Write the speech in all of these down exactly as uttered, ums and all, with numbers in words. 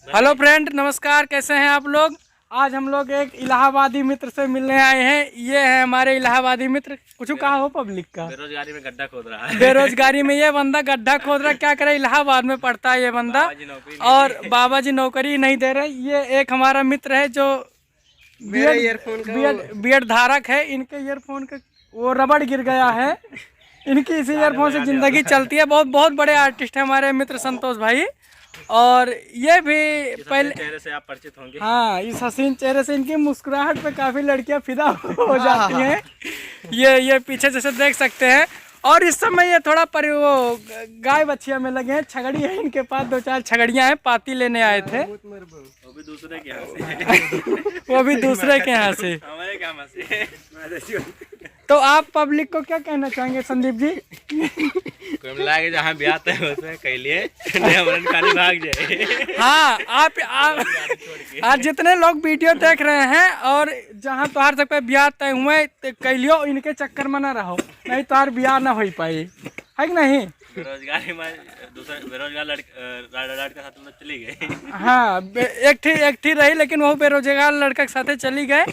हेलो फ्रेंड, नमस्कार, कैसे हैं आप लोग? आज हम लोग एक इलाहाबादी मित्र से मिलने आए हैं। ये है हमारे इलाहाबादी मित्र। कुछ कहा हो पब्लिक का? बेरोजगारी में गड्ढा खोद रहा है। बेरोजगारी में ये बंदा गड्ढा खोद रहा है। क्या करे, इलाहाबाद में पढ़ता है ये बंदा। बाबा जी नौकरी नहीं और दे रहे। बाबा जी नौकरी नहीं दे रहे। ये एक हमारा मित्र है जो मेरा बीएड ईयरफोन का बीएड वो बीएड धारक है। इनके ईयरफोन के वो रबड़ गिर गया है। इनकी इसी ईयरफोन से जिंदगी चलती है। बहुत बहुत बड़े आर्टिस्ट हैं हमारे मित्र संतोष भाई। और ये भी इस हसीन पहले चेहरे से आप परिचित होंगे। हाँ, इस हसीन चेहरे से इनकी मुस्कुराहट पे काफी लड़कियां फिदा हो जाती हैं। ये ये पीछे जैसे देख सकते हैं। और इस समय ये थोड़ा परि वो गाय बछिया में लगे हैं। छगड़ी है इनके पास, दो चार छगड़ियां हैं, पाती लेने आए थे। वो भी दूसरे के यहाँ से। वो भी दूसरे के यहाँ से। हमारे क्या मसी। तो आप पब्लिक को क्या कहना चाहेंगे संदीप जी? कोई मिला के जहाँ ब्याह तय होता है, कह लिए, नहीं, हमरन खाली भाग जाए। हाँ, आप, आप आज जितने लोग वीडियो देख रहे हैं और जहाँ तोहार सब पे ब्याह तय हुए, तो कह लियो, इनके चक्कर में ना रहो, नहीं तोहार ब्याह ना हो पाई, है कि नहीं? बेरोजगारी में दूसरा बेरोजगार लड़का, अ, लड़-, लड़का साथ में चली गई। हाँ, बे-, एक ठी, एक ठी रही, लेकिन वो बेरोजगार लड़का के साथे चली गए।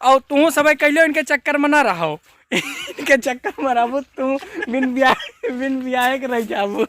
और तू सब कह लियो, इनके चक्कर में ना रहो। इनके चक्कर में रहबू, तू बिन ब्याह, बिन ब्याह के रह जाबू।